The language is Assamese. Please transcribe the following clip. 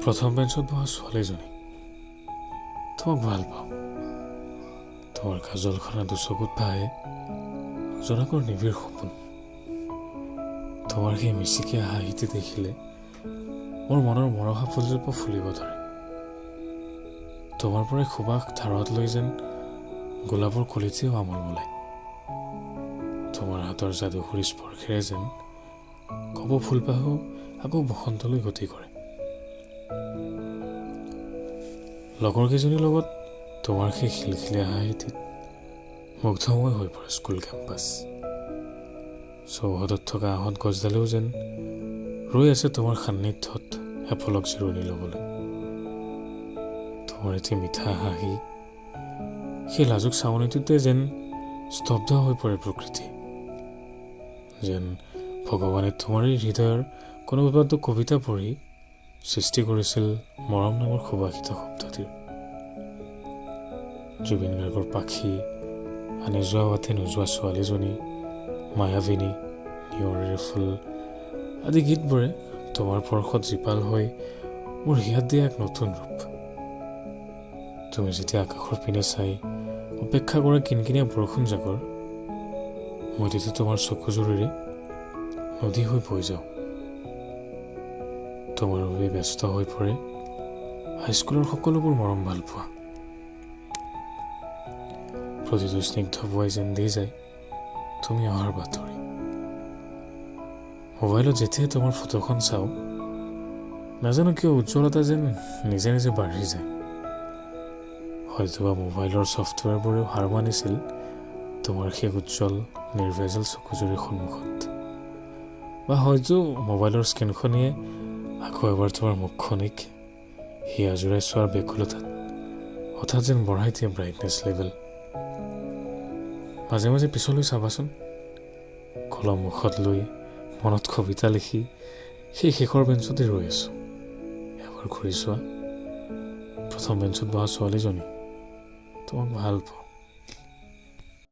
প্ৰথম বেঞ্চত বহা ছোৱালীজনী, তোমাক ভাল পাওঁ। তোমাৰ কাজলসনা দুচকুত ভাহে জোনাকৰ নিবিড় সপোন। তোমাৰ সেই মিচিকীয়া হাঁহিটি দেখিলে মোৰ মনৰ মৰহা ফুলজোপা ফুলিব ধৰে। তোমাৰ পৰাই সুবাস ধাৰত লৈ যেন গোলাপৰ কলিতেও আমোল মোলায়। তোমাৰ হাতৰ যাদুকৰী স্পৰ্শেৰে যেন কপৌ ফুলপাহেও আকৌ বসন্তলৈ গতি কৰে। লগৰ কেইজনীৰ লগত তোমাৰ সেই খিলখিলীয়া হাঁহিটিত মুগ্ধময় হৈ পৰে স্কুল কেম্পাছ। চৌহদত থকা আহঁত গছডালেও যেন ৰৈ আছে তোমাৰ সান্নিধ্যত এপলক জিৰণি ল'বলৈ। তোমাৰ এটি মিঠা হাঁহি, সেই লাজুক চাৱনিটোতে যেন স্তব্ধ হৈ পৰে প্ৰকৃতি। যেন ভগৱানে তোমাৰেই হৃদয়ৰ কোনোবাটো কবিতা পঢ়ি সৃষ্টি কৰিছিল মৰম নামৰ সুবাসিত শব্দটিৰ। জুবিন গাৰ্গৰ পাখি, আনে যোৱা বাটে নোযোৱা ছোৱালীজনী, মায়াবিনী, নিয়ৰেৰে ফুল আদি গীতবোৰে তোমাৰ পৰশত জীপাল হৈ মোৰ হিয়াত দিয়া এক নতুন ৰূপ। তুমি যেতিয়া আকাশৰ পিনে চাই অপেক্ষা কৰা কিনকিনীয়া বৰষুণজাকৰ, মই তেতিয়া তোমাৰ চকুজুৰিৰে নদী হৈ বৈ যাওঁ। তোমাৰ বাবে ব্যস্ত হৈ পৰে হাইস্কুলৰ সকলোবোৰ মৰম ভালপোৱা। প্ৰতিটো স্নিগ্ধ পুৱাই যেন দি যায় তুমি অহাৰ বাতৰি। মোবাইলত যেতিয়াই তোমাৰ ফটোখন চাওঁ, নাজানো কিয় উজ্জ্বলতা যেন নিজে নিজে বাঢ়ি যায়। হয়তোবা মোবাইলৰ ছফ্টৱেৰবোৰেও হাৰ মানিছিল তোমাৰ সেই উজ্জ্বল নিৰ্ভেজাল চকুজুৰিৰ সন্মুখত, বা হয়তো মোবাইলৰ স্ক্ৰীণখনিয়ে আকৌ এবাৰ তোমাৰ মুখখনিক হিয়া জোৰাই চোৱাৰ বেকুলতাত হঠাৎ যেন বঢ়াই দিয়ে ব্ৰাইটনেছ লেভেল। মাজে মাজে পিছলৈ চাবাচোন, কলম মুখত লৈ মনত কবিতা লিখি সেই শেষৰ বেঞ্চতে ৰৈ আছোঁ। এবাৰ ঘূৰি চোৱা, প্ৰথম বেঞ্চত বহা ছোৱালীজনী, তোমাক ভাল পাওঁ।